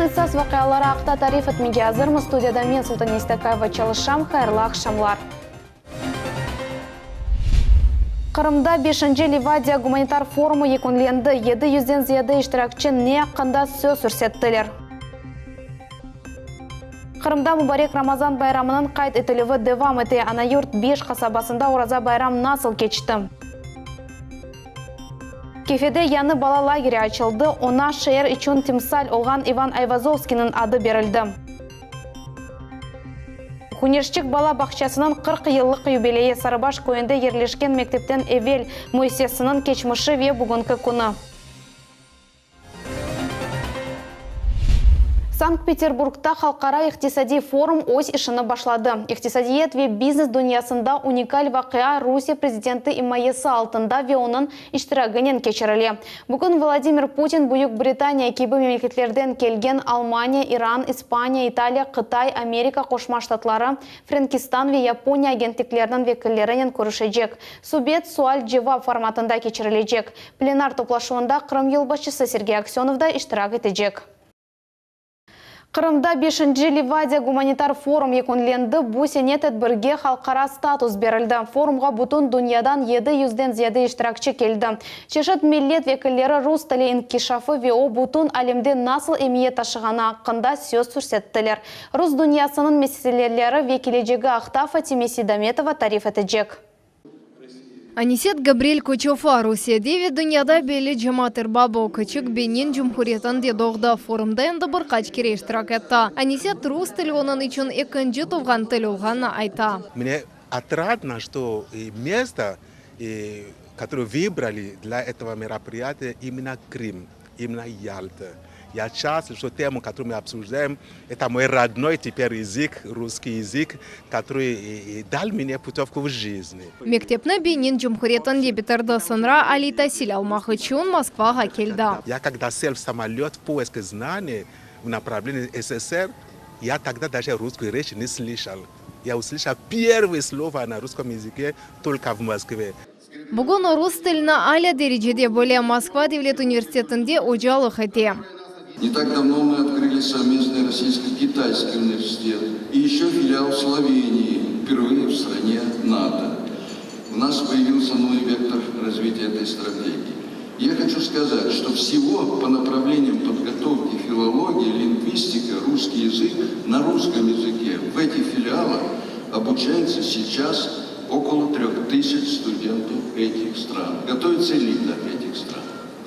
esas vaqiaları aqta tarif etmege azırmız. Studiyada men, Sultane İstakayeva, çalışam. Hayırlı aqşamlar! Qırımda beşinci Livadiya gumanitar forumı yekünlendi. Yedi yüzden ziyade iştirakçi ne aqqında söz ürsettiler? Qırımda mubarek Ramazan bayramınıñ qayd etilüvi devam ete. Anayurt beş qasabasında Oraza bayram nasıl keçti? Kefede yañı bala lageri açıldı, oña şeer içün timsal olğan İvan Ayvazovskiyniñ adı berildi. Küneşçik bala bağçasınıñ 40 yıllıq yubileyi, Sarıbaş köyünde yerleşken mektepten evel müessisesiniñ keçmişi ve bugünki künü. Sankt-Peterburgda Halqara iqtisadiy forum öz işini başladı. İqtisadiyat ve biznes dünyasında unikal vaqia Rusiye prezidenti imayesi altında ve onıñ iştiraginen keçirile. Bugün Vladimir Putin Büyük Britaniya kibi memleketlerden kelgen Almaniya, İran, İspaniya, İtaliya, Qıtay, Amerika Qoşma Ştatları, Frenkistan ve Yaponiya agentlikleriniñ vekillerinen körüşecek. Subet sual-cevap formatında keçirilecek. Plenar toplaşuvında Qırım yolbaşçısı Sergey Aksönov da iştirak etecek. Qırımda beşinci Livadiya gumanitar forum yekünlendi. Bu sene tedbirge halqara status berildi. Forumğa bütün dünyadan yedi yüzden ziyade iştirakçi keldi. Çeşit millet vekilleri rus tili inkişafı ve o bütün alemde nasıl emiyet taşığanı aqqında söz yürsettiler. Rus dünyasınıñ meseleleri ve kelecegi aqta Fatime Seydametova tarif etecek. Aniset Gabriel Koçofa, Rusiyede ve dünyada belli cemaat erbabı, küçük Benin Cumhuriyetinde doğdı. Forumda endi bir qaç kere iştirak etti. Aniset rus tili onıñ içün ekinci tuvğan til olğanını ayta. Mne otradno, çto mesto, kotoroe vıbrali dlâ etogo meropriyatiya, imенно Krım. İmенно Yalta. Ya sçastlив, çto temu, kotoruyu mı obsujdaem, eto moy rodnoy teper yazık, russkiy yazık, kotoryy dal mne putövku v jizni. Mektepni Benin Cumhuriyetinde bitirdi, soñra aliy tasil almaq içün Moskvağa keldi. Ya kogda sel v samolyot v poiskah znaniy v napravleniyi SSR, ya togda daje ruskuyu reç ne slyşal. Ya uslyşal pervıye slova na russkom yazıke tolko v Moskve. Bugün o rus tilini alâ derecede bile, Moskva devlet universitetinde ocalıq ete. Ne tak davno mı otkrıli sovmestnıy rossiysko-kitayskiy universitet i eşço filial v Slovenii, vpervıye v strane NATO. U nas poyavilsâ novıy vektor razvitiya etoy strategii. Ya hoçu skazat, çto vsego po napravleniyam podgotovki filologiya, lingvistika, russkiy yazık na russkom yazıke v etih filialah obuçayutsâ seyças Okolo tröh tısyaç studentov etih stran. Gotovitsâ elita etih stran.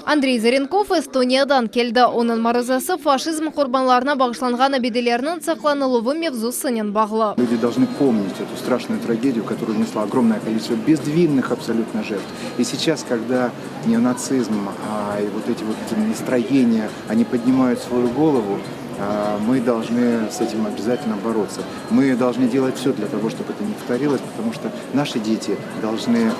Andrey Zarenkov Estoniyadan keldi. Onıñ maruzası faşizm qurbanlarına bağışlanğan abidelerniñ saqlanıluvı mevzusınen bağlı. Люди должны помнить эту страшную трагедию, которая унесла огромное количество безвинных абсолютно жертв. И сейчас, когда неонацизм и вот эти вот настроения, они поднимают свою голову, мы должны с этим обязательно бороться. Мы должны делать все для того, чтобы это не повторилось, потому что наши дети должны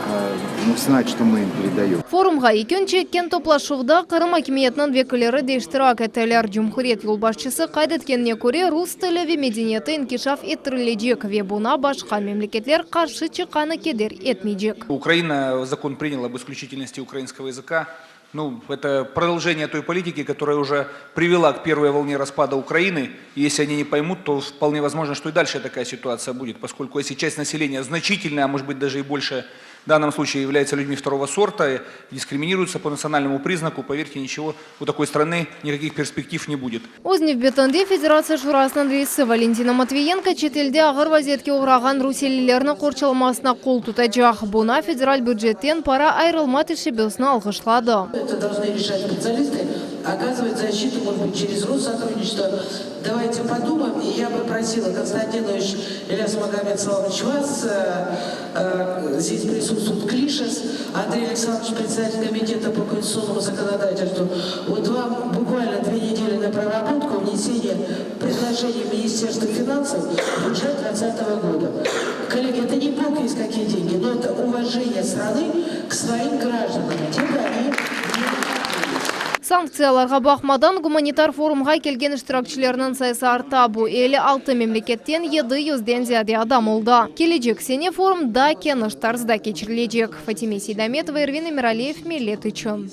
ну, знать, что мы им передаем. Forumğa yekün çekken toplaşuvda Qırım akimiyetiniñ vekilleri de iştirak ettiler. Cumhuriyet yolbaşçısı qayd etkenine köre, rus tili ve medeniyeti inkişaf ettirilecek ve buña başqa memleketler qarşı çıqqanı keder etmeycek. Ukraina zakon prinyala ob isklüçitelnosti ukrainskogo yazıka. Ну, это продолжение той политики, которая уже привела к первой волне распада Украины. И если они не поймут, то вполне возможно, что и дальше такая ситуация будет, поскольку если часть населения значительная, а может быть даже и больше в данном случае является людьми второго сорта, дискриминируются по национальному признаку, поверьте, ничего у такой страны никаких перспектив не будет. Öz nevbetinde Federatsiya Şurasınıñ reisi Valentina Matviyenko çetelde ağır vaziyetke oğrağan rusiyelilerni qorçalamasına qol tutacaq, buña federal bücetten para ayırılma teşebbüsini alğışladı. Sanktsiyalarğa baqmadan, gumanitar forumğa kelgen iştirakçilerniñ sayısı arta, bu 56 memleketten 700-den ziyade adam oldı. Kelecek sene forum daa keniş tarzda keçirilecek. Fatime Seydametova, Ervin Emiraliyev, Millet içün.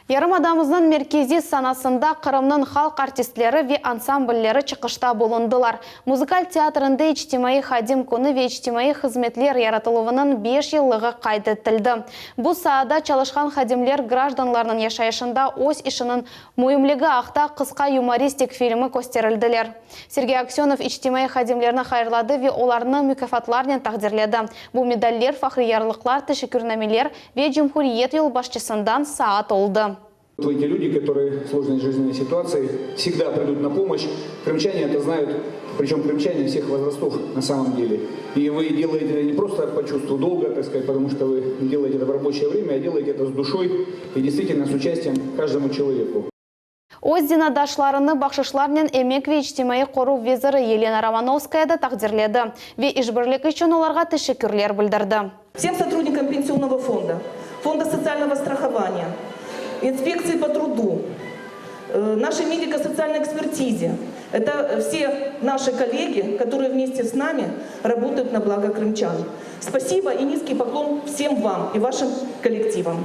Yarımadamıznıñ merkeziy sanasında Qırımnıñ halq artistleri ve ansamblleri çıqışta bulundılar. Muzıkal teatrinde İçtimaiy hadim künü ve içtimaiy hızmetler yaratıluvınıñ beş yıllığı qayd etildi. Bu saada çalışqan hadimler grajdanlarnıñ yaşayışında öz işiniñ müimligi aqta qısqa yumoristik filmi kösterildiler. Sergey Aksönov içtimaiy hadimlerni hayırladı ve olarnı mukâfatlarnen taqdirledi. Bu medaller, fahriy yarlıqlar, teşekkürnameler ve cumhuriyet yolbaşçısından saat oldı. Эти люди, которые в сложной жизненной ситуации всегда придут на помощь. Крымчане это знают, причем крымчане всех возрастов на самом деле. И вы делаете это не просто по чувству долга, так сказать, потому что вы делаете это в рабочее время, а делаете это с душой и действительно с участием каждому человеку. Öz zenaatdaşlarını bahşışlarnen emek ve içtimaiy qoruv veziri Yelena Romanovskaya da taqdirledi ve işbirlik içün olarğa teşekkürler bildirdi. Всем сотрудникам Пенсионного фонда, Фонда социального страхования, инспекции по труду, нашей медико-социальной экспертизе. Это все наши коллеги, которые вместе с нами работают на благо крымчан. Спасибо и низкий поклон всем вам и вашим коллективам.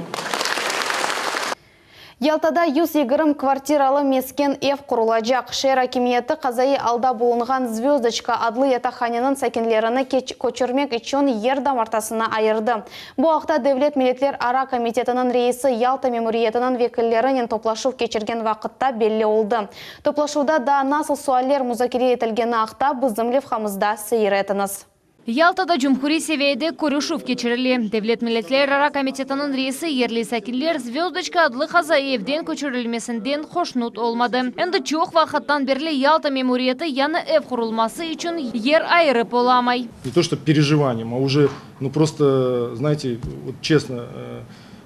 Yaltada 120 kvartiralı mesken ev qurulacaq. Şeer akimiyeti qazaiy alda bulunğan Zvözdoçka adlı yataqhaneniñ sakinlerini köçürmek içün yer damartasını ayırdı. Bu aqta Devlet milletlerara komitetiniñ reisi Yalta memuriyetiniñ vekillerinen toplaşuv keçirgen vaqıtta belli oldı. Toplaşuvda daa nasıl sualler muzakere etilgeni aqta bizim levhamızda seyir etiñiz. Yaltada cumhuriy seviyede körüşüv keçirile. Devlet milletlerara komitetiniñ reisi yerli sakinler Zvözdoçka adlı qazaiy evden köçürilmesinden hoşnut olmadı. Endi çoq vaqıttan berli Yalta memuriyeti yañı ev qurulması içün yer ayırıp olamay. Не то что переживанием, а уже, ну просто, знаете, вот честно,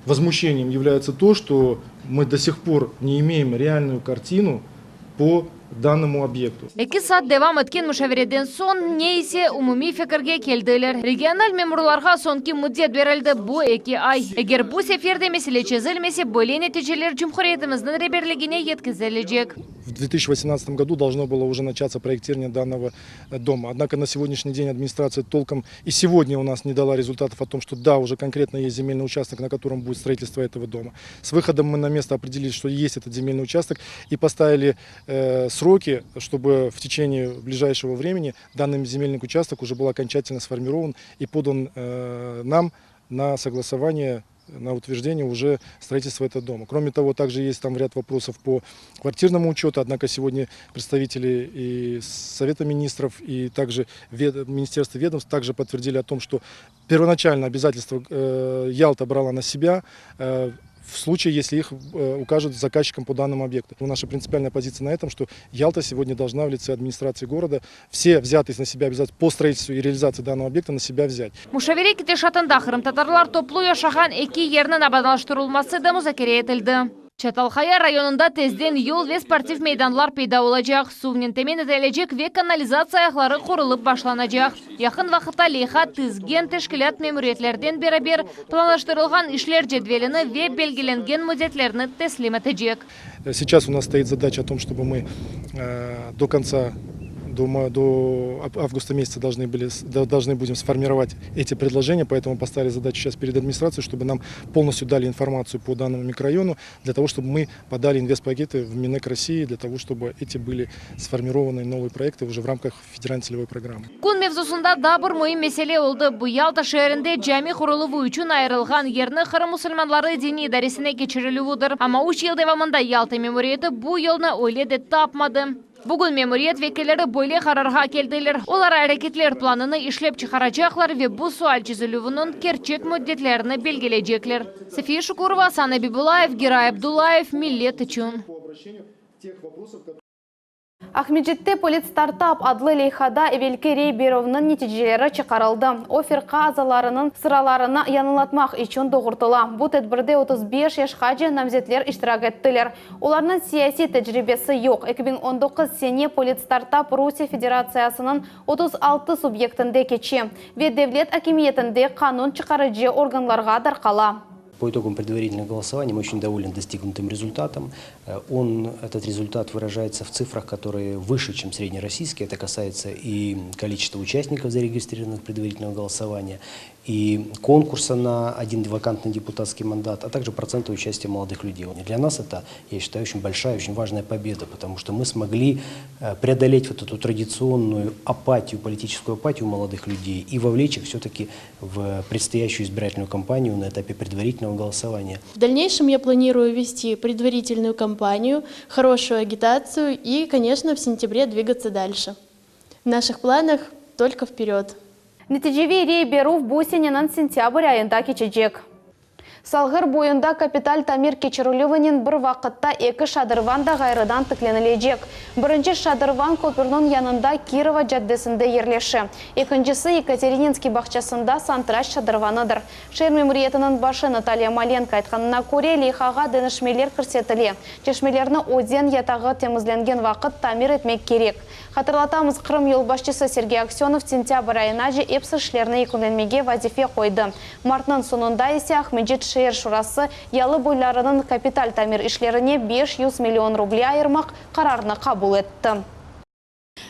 возмущением является то, что мы до сих пор не имеем реальную картину по данному объекту. Eki saat devam etken muşavereden soñ ne ise umumiy fikirge keldiler. Regional memurlarğa soñki müddet berildi, bu eki ay. Eger bu sefer de mesele çezilmese, böyle neticeler cumhuriyetimizniñ reberligine yetkizilecek. В 2018 году должно было уже начаться проектирование данного дома. Однако на сегодняшний день администрация толком и сегодня у нас не дала результатов о том, что да, уже конкретно есть земельный участок, на котором будет строительство этого дома. С выходом мы на место определили, что есть этот земельный участок и поставили сроки, чтобы в течение ближайшего времени данный земельный участок уже был окончательно сформирован и подан нам на согласование, на утверждение уже строительства этого дома. Кроме того, также есть там ряд вопросов по квартирному учету, однако сегодня представители и Совета министров, и также Министерства ведомств также подтвердили о том, что первоначально обязательство Ялта брала на себя в случае, если их укажут заказчиком по данному объекту. Наша принципиальная позиция на этом, что Ялта сегодня должна в лице администрации города все взятые на себя обязательства по строительству и реализации данного объекта на себя взять. Muşavere ketişatında qırımtatarlar toplu yaşağan eki yerniñ abadanlaştırılması da muzakere etildi. Çatalqaya rayonında tezden yol ve sportiv meydanlar peyda olacaq, suvnen temin etilecek ve kanalizatsiya ağları qurulıp başlanacaq. Yaqın vaqıtta leyha tizgen teşkilât memuriyetlerden beraber planlaştırılğan işler cedvelini ve belgilengen müddetlerni teslim etecek. Сейчас у нас стоит задача о том, чтобы мы до конца, до августа месяца должны будем сформировать эти предложения, поэтому поставили задачу сейчас перед администрацией, чтобы нам полностью дали информацию по данному микрорайону, для того, чтобы мы подали инвестпакеты в Минэк России, для того, чтобы эти были сформированы новые проекты уже в рамках федеральной целевой программы. Kün mevzusında daa bir müim mesele oldı. Bu Yalta şeerinde cami quruluvı içün ayırılğan yerni Qırım musulmanları diniy idaresine keçirilüvidir. Amma 3 yıl devamında Yalta memuriyeti bu yolnı öyle de tapmadı. Bugün memuriyet vekilleri böyle qararğa keldiler. Olar areketler planını işlep çıqaracaqlar ve bu sual çezilüviniñ kerçek müddetlerini belgileycekler. Safiye Şukurova, Asan Abibulayev, Giray Abdullayev, Millet içün. Aqmescitte Politstartap adlı leyhada evelki rey berüvniñ neticeleri çıqarıldı. O, firqa azalarınıñ sıralarını yañılatmaq içün doğurtıla. Bu tedbirde 35 yaşqace namzetler iştirak ettiler. Olarnıñ siyasiy tecribesi yoq. 2019 sene Politstartap Rusiye Federatsiyasınıñ 36 subyektinde keçe ve devlet akimiyetinde qanun çıqarıcı organlarğa darqala. По итогам предварительного голосования мы очень довольны достигнутым результатом. Этот результат выражается в цифрах, которые выше, чем среднероссийские. Это касается и количества участников, зарегистрированных предварительного голосования, И конкурса на один вакантный депутатский мандат, а также процента участия молодых людей. И для нас это, я считаю, очень большая, очень важная победа, потому что мы смогли э, преодолеть вот эту традиционную апатию, политическую апатию молодых людей и вовлечь их все-таки в предстоящую избирательную кампанию на этапе предварительного голосования. В дальнейшем я планирую вести предварительную кампанию, хорошую агитацию и, конечно, в сентябре двигаться дальше. В наших планах только вперед. Neticeviy rey berüv bu seneniñ sentâbr ayında keçecek. Salğır boyunda kapital tamir keçirilüvinen bir vaqıtta eki şadırvan da ğayrıdan tiklenilecek. Birinci şadırvan köpürniñ yanında Kirova caddesinde yerleşe. Ekincisi, Yekaterininskiy bağçasında santıraç şadırvanıdır. Şeer memuriyetiniñ başı Natalya Malenko aytqanına köre, leyhağa deñişmeler kirsetile. Çeşmelerni özen yatağı temizlengen vaqıt tamir etmek kerek. Hatırlatamız, Qırım yolbaşçısı Sergey Aksönov sentâbr ayınace epsi işlerni yekünlenmege vazife qoydı. Martnıñ soñunda ise Aqmescit şeer şurası yalı boylarınıñ kapital tamir işlerine 500 million ruble ayırmaq qararını qabul etti.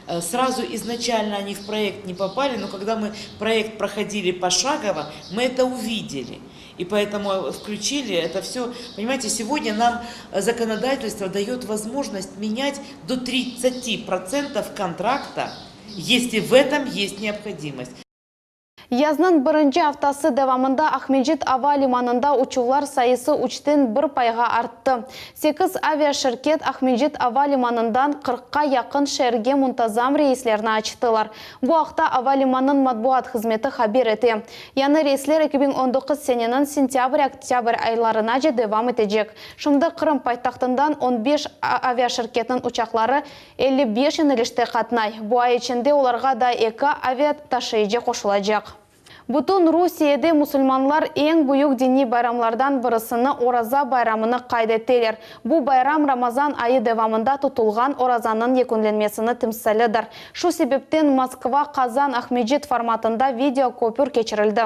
Сразу изначально они в проект не попали, но когда мы проект проходили пошагово, мы это увидели. И поэтому включили это все. Понимаете, сегодня нам законодательство дает возможность менять до 30% контракта, если в этом есть необходимость. Yaznıñ birinci aftası devamında Aqmescit ava limanında uçuvlar sayısı üçten bir payğa arttı. Sekiz aviaşirket Aqmescit ava limanından 40-qa yaqın şeerge muntazam reyslerni açtılar. Bu aqta ava limannıñ matbuat hızmeti haber ete. Yañı reysler 2019 seneniñ sentâbr-oktâbr aylarınace devam etecek. Şimdi Qırım paytahtından 15 aviaşirketniñ uçaqları 55 yönelişte qatnay. Bu ay içinde olarğa daa eki aviataşıyıcı qoşulacaq. Bütün Rusiyede musulmanlar eñ büyük diniy bayramlardan birisini, Oraza bayramını qayd eteler. Bu bayram Ramazan ayı devamında tutulğan orazanıñ yekünlenmesini timsalidir. Şu sebepten Moskva-Qazan-Aqmescit formatında video köpür keçirildi.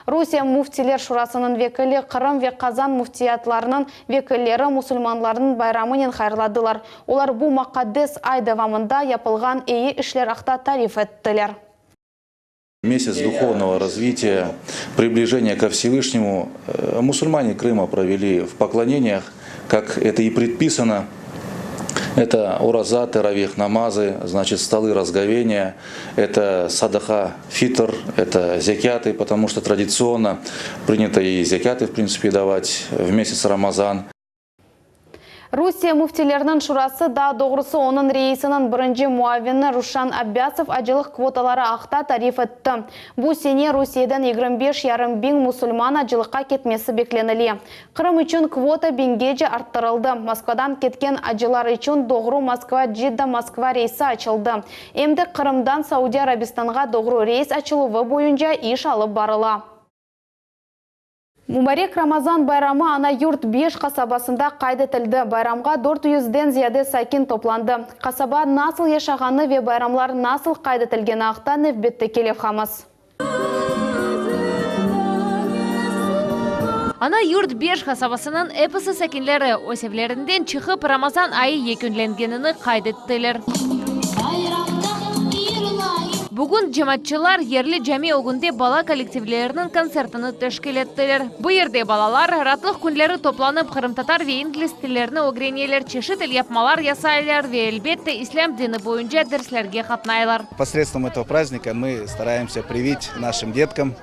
Rusiye Müftiler Şurasınıñ vekili, Qırım ve Qazan müftiyatlarınıñ vekilleri musulmanlarnıñ bayramınen hayırladılar. Olar bu muqaddes ay devamında yapılğan eyi işler aqta tarif ettiler. Месяц духовного развития, приближения ко Всевышнему э, мусульмане Крыма провели в поклонениях, как это и предписано. Это ураза, таравих, намазы, значит, столы разговения, это садаха, фитр, это зякяты, потому что традиционно принято и зякяты, в принципе, давать в месяц Рамазан. Rusiye müftileriniñ şurası, daa doğrusı onıñ reisiniñ birinci muavini Ruşan Abbasov acılıq kvotaları aqta tarif etti. Bu sene Rusiyeden 25,5 biñ musulman acılıqqa ketmesi beklenile. Qırım içün kvota biñgece arttırıldı. Moskvadan ketken acılar içün doğru Moskva-Cidda-Moskva reysi açıldı. Em de Qırımdan Saudiy Arabistanğa doğru reys açıluvı boyunca iş alıp barıla. Mubarek Ramazan bayramı Ana-Yurt 5 qasabasında qayd etildi. Bayramğa 400-den ziyade sakin toplandı. Qasaba nasıl yaşağanı ve bayramlar nasıl qayd etilgeni aqta nevbetteki levhamız. Ana-Yurt 5 qasabasınıñ episi sakinleri öz evlerinden çıqıp Ramazan ayı yekünlengenini qayd ettiler. Bugün cemaatçılar yerli cami ögünde bala kollektivleriniñ kontsertini teşkil ettiler. Bu yerde balalar raatlıq künleri toplanıp qırımtatar ve ingliz tillerini ögreneler, çeşit elyapmalar yasaylar ve, elbette, islâm dini boyunca derslerge qatnaylar. Посредством этого праздника мы стараемся привить нашим деткам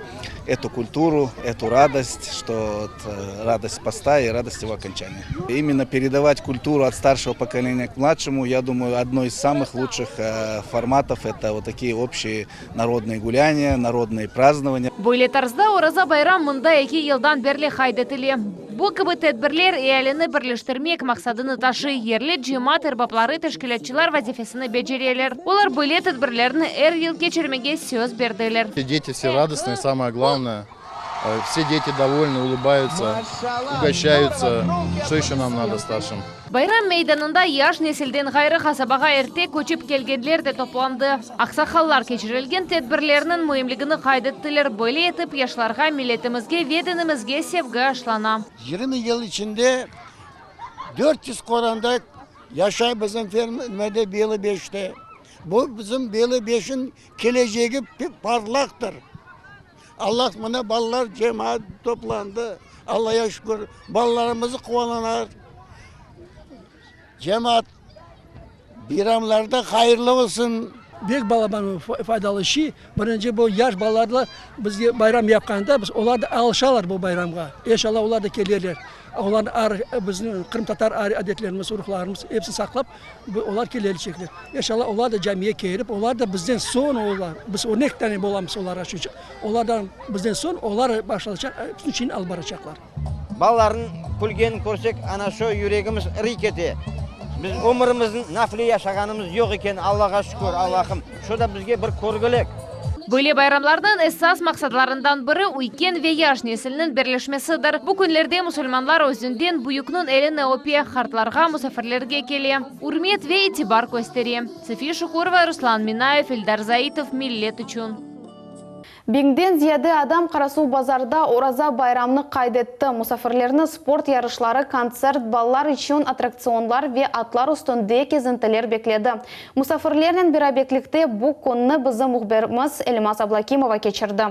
эту культуру, эту радость, что вот, э, радость поста и радость его окончания. Именно передавать культуру от старшего поколения к младшему, я думаю, одно из самых лучших э, форматов это вот такие общие народные гуляния, народные празднования. Böyle tarzda Oraza bayram mında eki yıldan berli qayd etile. Bu kibi tedbirler ealini birleştirmek maqsadını taşıy. Yerli cemaat erbapları teşkilâtçılar vazifesini becereler. Olar böyle tedbirlerni er yıl keçirmege söz berdiler. Дети все радостные, самое главное. Э, Все дети довольны, улыбаются, угощаются. Что еще нам надо старшим? Bayram meydanında yaş nesilden ğayrı qasabağa erte köçip kelgenler de toplandı. Aqsaqallar keçirilgen tedbirlerniñ müimligini qayd ettiler. Böyle etip yaşlarğa milletimizge ve dinimizge sevgi aşlana. 20 yıl içinde 400 qoranta yaşay bizim fermada Beli Beşte. Bu bizim Beli Beşin kelecegi parlaqtır. Allah mına balalar cemaat toplandı, Allaya şükür, balalarımız quvanalar. Cemaat, bayramlar da hayırlı olsun. Bek balaban faydalı şey. Birinci bu yaş balalarla bizge bayram yapqanda biz olar da alışalar bu bayramğa. İnşallah olar da kelerler. Olarnıñ ar bizim qırımtatar adetlerimiz, uruflarımız episi saqlap olar kelelecekler. İnşallah olar da camiye kelip, olar da bizden soñ olar, biz örnek tane bolamız olarğa, çünki olardan bizden soñ olar başlaycaq, bütün şeyni alıp baracaqlar. Balalarnıñ külgenini körsek, ana şo yüregimiz ırıy kete. Biz ömürimizniñ nafile yaşağanımız yoq eken, Allağa şükür, Allahım, şo da bizge bir körgülik. Böyle bayramlarnıñ esas maqsadlarından biri üyken ve yaş nesilniñ birleşmesidir. Bu künlerde musulmanlar özünden büyükniñ elini öpe, qartlarğa musafirlerge kele, ürmet ve itibar köstere. Safiye Şukurova, Ruslan Minayev, Eldar Zaitov, Millet içün. Biñden ziyade adam Qarasuvbazarda Oraza bayramnı qayd etti. Musafirlerni sport yarışları, kontsert, balalar içün attraktsionlar ve atlar üstünde kezintiler bekledi. Musafirlernen beraberlikte bu künni bizim mühbirimiz Elmaz Ablâkimova keçirdi.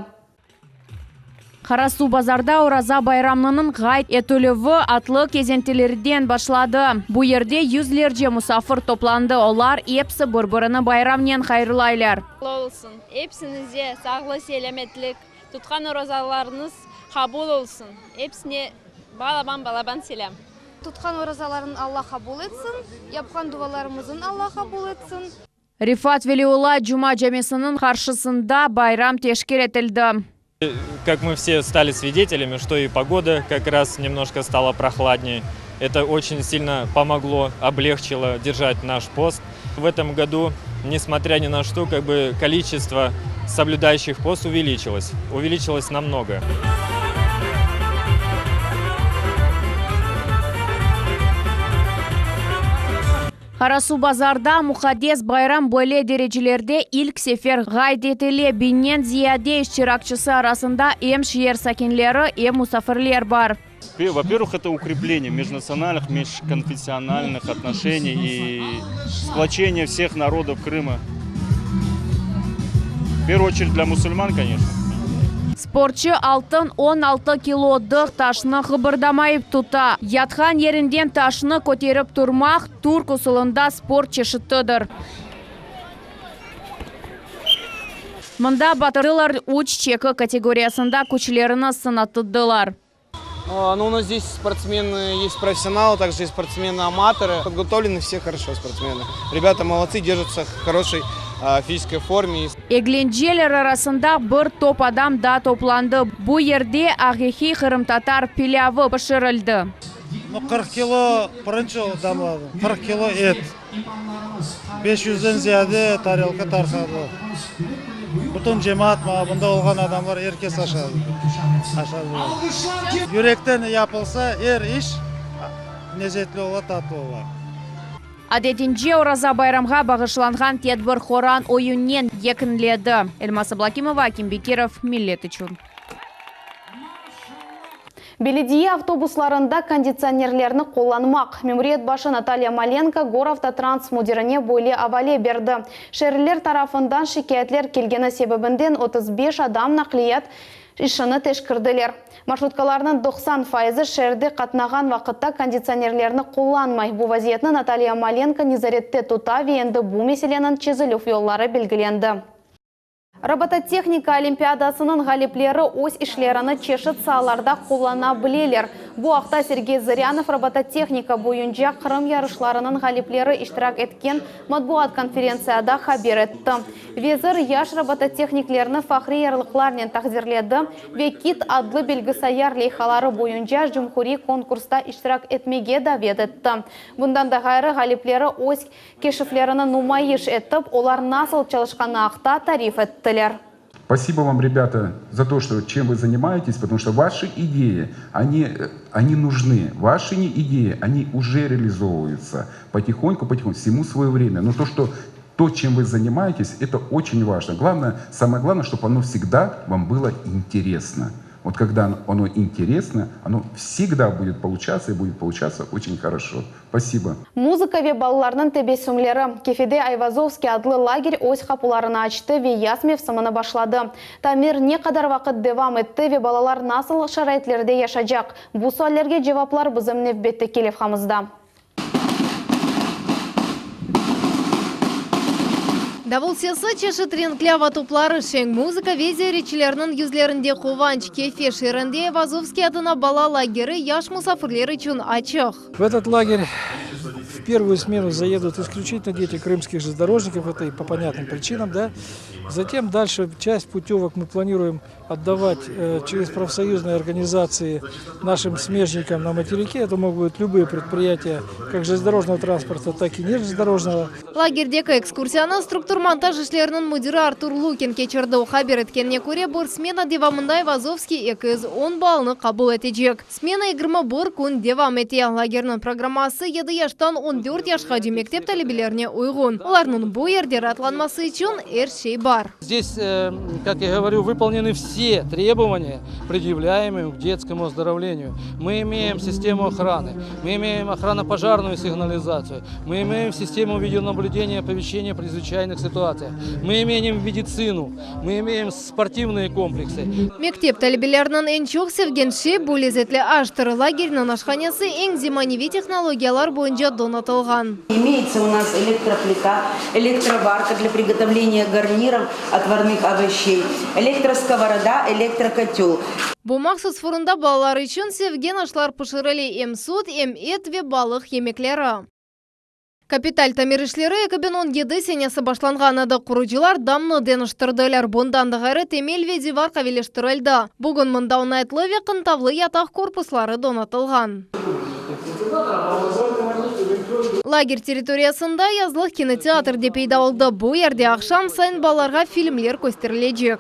Qarasuvbazarda Oraza bayramınıñ qayd etilüvi atlı kezintilerden başladı. Bu yerde yüzlerce musafir toplandı, olar episi bir-birini bayramnen hayırlaylar. Hayırlı olsun! Episiñize sağlı-selâmetlik, tutqan orazalarıñız qabul olsun! Epsine balaban-balaban selâm! Tutqan orazalarıñ Alla qabul etsin, yapqan dualarımızıñ Alla qabul etsin. Refat Veliulla Cuma camisiniñ qarşısında bayram teşkil etildi. Как мы все стали свидетелями, что и погода как раз немножко стала прохладнее. Это очень сильно помогло, облегчило держать наш пост. В этом году, несмотря ни на что, как бы количество соблюдающих пост увеличилось. Увеличилось намного. Qarasuvbazarda muqaddes bayram böyle derecelerde ilk sefer qayd etile, biñden ziyade iştirakçisi arasında em şeer sakinleri, em musafirler bar. Во-первых, это укрепление межнациональных, межконфессиональных отношений и сплочение всех народов Крыма. В первую очередь для мусульман, конечно. Sportçı altın 16 kilodıq taşnı qıbırdamayıp tuta. Yatqan yerinden taşnı köterip turmaq, türk usulında sport çeşitidir. Mında batırlar üç çeki kategoriyasında küçlerini sınattılar. Ну, у нас здесь спортсмены есть профессионалы, также есть спортсмены-аматоры. Подготовлены все хорошо спортсмены. Ребята молодцы, держатся в хорошей физической форме. Eglenceler arasında bir top adam da toplandı. Bu yerde aqiqiy qırımtatar pilâvı pişirildi. 40 kilo pirinç damladım, 40 kilo et, 500-den ziyade tarelka tarqadı. Bütün cemaat, bunda olğan adamlar er kes aşadı. Aşadı. Yürekten yapılsa er iş lezetli ola, tatlı ola. Adetince Oraza bayramğa bağışlanğan tedbir horan oyunnen yekünledi. Elmaz Ablâkimova, Akim Bekirov, Millet içün. Belediye avtobuslarında konditsionerlerni qullanmaq. Memuriyet başı Natalya Malenko Goravtotrans müdirine böyle avale berdi. Şeerliler tarafından şikâyetler kelgeni sebebinden 35 adam naqliyat işini teşkirdiler. Marşrutkalarnıñ 90 fayızı şeerde qatnağan vaqıtta konditsionerlerni qullanmay. Bu vaziyetni Natalya Malenko nezarette tuta ve endi bu meseleniñ çezilüv yolları belgilendi. Robototehnika olimpiadasınıñ ğalipleri öz işlerini çeşit saalarda qullana bileler. Bu aqta Sergey Zıryanov robototehnika boyunca Qırım yarışlarınıñ ğalipleri iştirak etken matbuat konferentsiyada haber etti. Vezir yaş robototehniklerni fahriy yarlıqlarnen taqdirledi ve KIT adlı bilgisayar leyhaları boyunca cumhuriy konkursta iştirak etmege davet etti. Bundan da ğayrı, ğalipleri öz keşiflerini numayış etip, olar nasıl çalışqanı aqta tarif ettiler. Спасибо вам, ребята, за то, что чем вы занимаетесь, потому что ваши идеи, они, они нужны. Ваши идеи, они уже реализовываются потихоньку, потихоньку, всему свое время. Но то, что то, чем вы занимаетесь, это очень важно. Главное, самое главное, чтобы оно всегда вам было интересно. Вот когда оно интересно, оно всегда будет получаться и будет получаться очень хорошо. Спасибо. Muzıka ve balalarnıñ tebessümleri. Kefede Ayvazovskiy adlı lager öz qapularını açtı ve yaz mevsimini başladı. Tamir ne qadar vaqıt devam etti ve balalar nasıl şaraitlerde yaşacaq? Bu suallerge cevaplar bizim nevbetteki levhamızda. Davul sesi, çeşit renkli ava topları, şeñ muzıka ve ziyaretçilerniñ yüzlerinde quvanç, Kefe şeerinde Ayvazovskiy adına bala lageri yaş musafirler içün açıq. В этот лагерь в первую смену заедут исключительно дети крымских железнодорожников, это и по понятным причинам, да. Затем дальше часть путевок мы планируем отдавать э, через профсоюзные организации нашим смежникам на материке. Это могут быть любые предприятия как железнодорожного транспорта, так и не железнодорожного. Lagerdeki ekskursiyanı struktur-montaj işleriniñ müdiri Artur Lukin keçirdi. O haber etkenine köre, bir smena devamında Ayvazovskiy 210 balanı qabul etecek. Smena 21 kün devam ete. Lagerniñ programması yedi yaştan 14 yaşqace mektep talebelerine uyğun. Olarnıñ bu yerde raatlanması içün er şey bar. Здесь, э, как я говорю, выполнены все требования, предъявляемые к детскому оздоровлению. Мы имеем систему охраны, мы имеем охранно-пожарную сигнализацию, мы имеем систему видеонаблюдения, оповещения при чрезвычайных ситуациях, мы имеем медицину, мы имеем спортивные комплексы. Mektep talebeleriniñ eñ çoq sevgen şey bu lezetli aştır. Lagerniñ aşhanesi eñ zemaneviy tehnologiyalar boyunca donatılğan. Имеется у нас электроплита, электроварка для приготовления гарниров, отварных овощей, электросковорода, электрокотел. Bu mahsus fırında balalar içün sevgen aşlar pişirile, em süt, em et ve balıq yemekleri. Kapital tamir işleri 2017 senesi başlanğan edi. Qurucılar damnı deñiştirdiler. Bundan da ğayrı temel ve divar qaviyleştirildi. Bugün mında oñaytlı ve qıntavlı yataq korpusları donatılğan. Lager territoriyasında yazlıq kinoteatr de peyda oldı. Bu yerde aqşam sayın balalarğa filmler kösterilecek.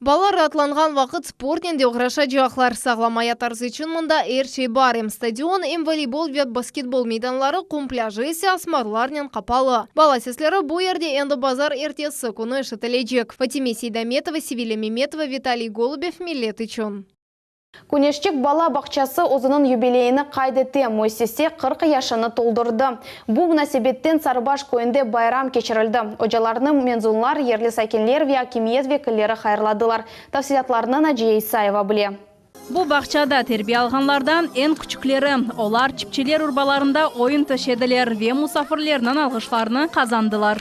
Balalar raatlanğan vaqıt sportnen de oğraşacaqlar. Sağlam ayat tarzı içün mında er şey bar, em stadion, em voleybol ve basketbol meydanları, qum plâjı ise asmarlarnen qapalı. Bala sesleri bu yerde endi bazar ertesi künü eşitilecek. Fatime Seydametova, Sevilâ Memetova, Vitaliy Golubev, Millet içün. Küneşçik bala bağçası özüniñ yubileyini qayd ete, müessise 40 yaşını toldurdı. Bu munasebetten Sarıbaş köyünde bayram keçirildi. Ocalarnı mezunlar, yerli sakinler ve akimiyet vekilleri hayırladılar. Tafsilâtlarnı Naciye İsayeva bile. Bu bağçada terbiye alğanlardan eñ küçükleri. Olar çipçeler urbalarında oyun töşediler ve musafirlerniñ alğışlarını qazandılar.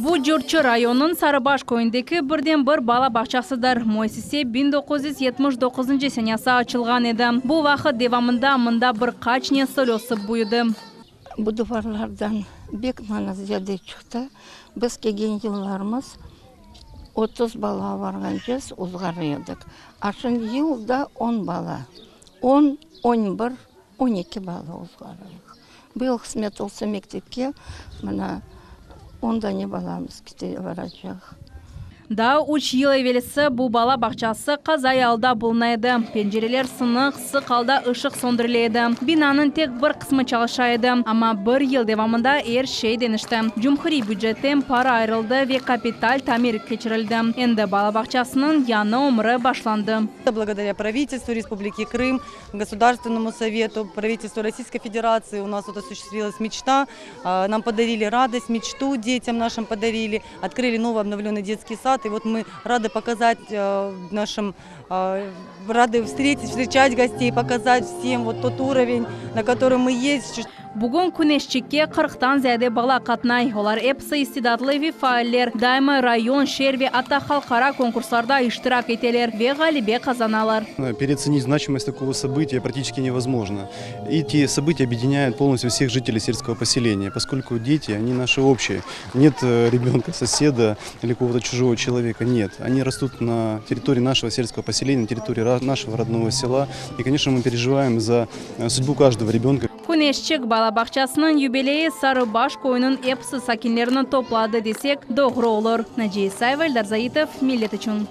Bu Curçı rayonınıñ Sarıbaş köyündeki birden bir bala bağçasıdır. Müessise 1979 senesi açılğan edi. Bu vaqıt devamında mında bir qaç nesil ösip büyüdi. Bu duvarlardan bek mana ziyade çıqtı. Biz kelgen yıllarımız 30 bala varğancez ozğara edik. A şimdi yılda on bala, on, on bir, 12 bala ozğarayıq. Bu yıl qısmet olsa mektepke mına on dane balamız kete baracaq. Daa üç yıl evelsi bu bala bağçası qazaiy alda buluna edi. Pencereler sınıq, sıq alda ışıq söndürile edi. Binanıñ tek bir qısmı çalışa edi. Amma bir yıl devamında er şey deñişti. Cumhuriy bücetten para ayırıldı ve kapital tamir keçirildi. Endi bala bağçasınıñ yañı ömrü başlandı. Благодаря правительству Республики Крым, Государственному совету, правительству Российской Федерации у нас вот осуществилась мечта. Нам подарили радость, мечту детям нашим подарили, открыли новый обновленный детский сад. И вот мы рады показать нашим, рады встретить, встречать гостей, показать всем вот тот уровень, на котором мы есть. Bugün Küneşçikke qırqtan ziyade bala qatnay. Olar episi istidatlı ve faaller. Daima rayon, şeer ve atta halqara konkurslarda iştirak eteler ve ğalebe qazanalar. Переоценить значимость такого события практически невозможно. Эти события объединяют полностью всех жителей сельского поселения, поскольку дети, они наши общие. Нет э, ребенка соседа или какого-то чужого человека, нет. Они растут на территории нашего сельского поселения, на территории нашего родного села. И, конечно, мы переживаем за э, судьбу каждого ребенка. Küneşçik bala bağçasınıñ yubileyi Sarıbaş köyüniñ episi sakinlerini topladı desek, doğru olur. Naciye İsayeva, Eldar Zaitov, Millet içün.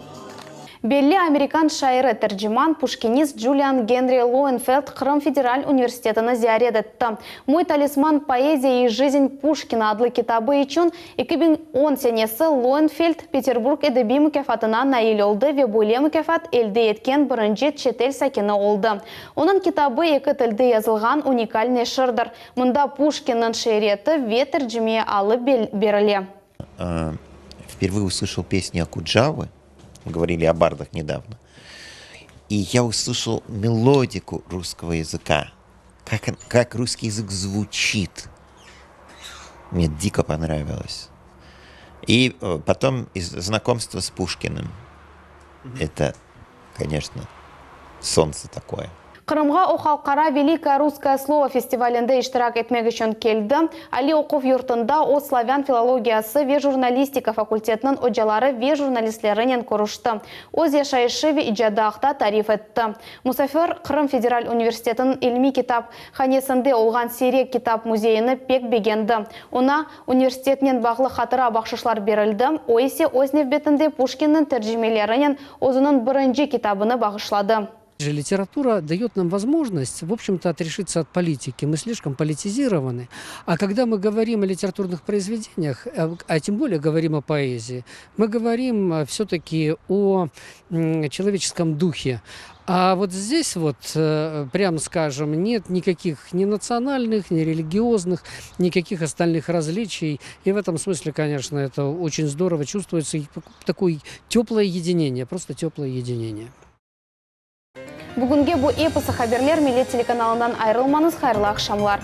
Belli amerikan şairi, terciman, puşkinist Julian Genri Lowenfeld Qırım federal universitetini ziyaret etti. Moy talisman, poeziya i jizn Puşkina adlı kitabı içün 2010 senesi Lowenfeld Peterburg edebiy mukâfatına nail oldı ve böyle mukâfat elde etken birinci çetel sakini oldı. Onıñ kitabı eki tilde yazılğan unikal neşirdir. Mında Puşkinniñ şiiriyeti ve tercimei alı berile. Впервые услышал песню Окуджавы, говорили о бардах недавно, и я услышал мелодику русского языка, как, как русский язык звучит. Мне дико понравилось. И потом из знакомства с Пушкиным. Это, конечно, солнце такое. Qırımğa o halqara Velikoye russkoye slovo festivalinde iştirak etmek içün keldi. Aliy oquv yurtunda o slavân filologiyası ve jurnalistika fakultetiniñ ocaları ve jurnalistlerinen körüşti, öz yaşayışı ve icadı aqta tarif etti. Musafir Qırım federal universitetiniñ ilmiy kitap hanesinde olğan siyrek kitap müzeyini pek begendi. Oña universitetnen bağlı hatıra bahşışlar berildi, o ise öz nevbetinde Puşkinniñ tercimelerinen özüniñ birinci kitabını bağışladı. Литература дает нам возможность, в общем-то, отрешиться от политики. Мы слишком политизированы. А когда мы говорим о литературных произведениях, а тем более говорим о поэзии, мы говорим все-таки о человеческом духе. А вот здесь вот, прям скажем, нет никаких ни национальных, ни религиозных, никаких остальных различий. И в этом смысле, конечно, это очень здорово чувствуется. Такое теплое единение, просто теплое единение. Bugünge bu episi haberler Millet telekanalından ayırılmañız hayırlı aqşamlar.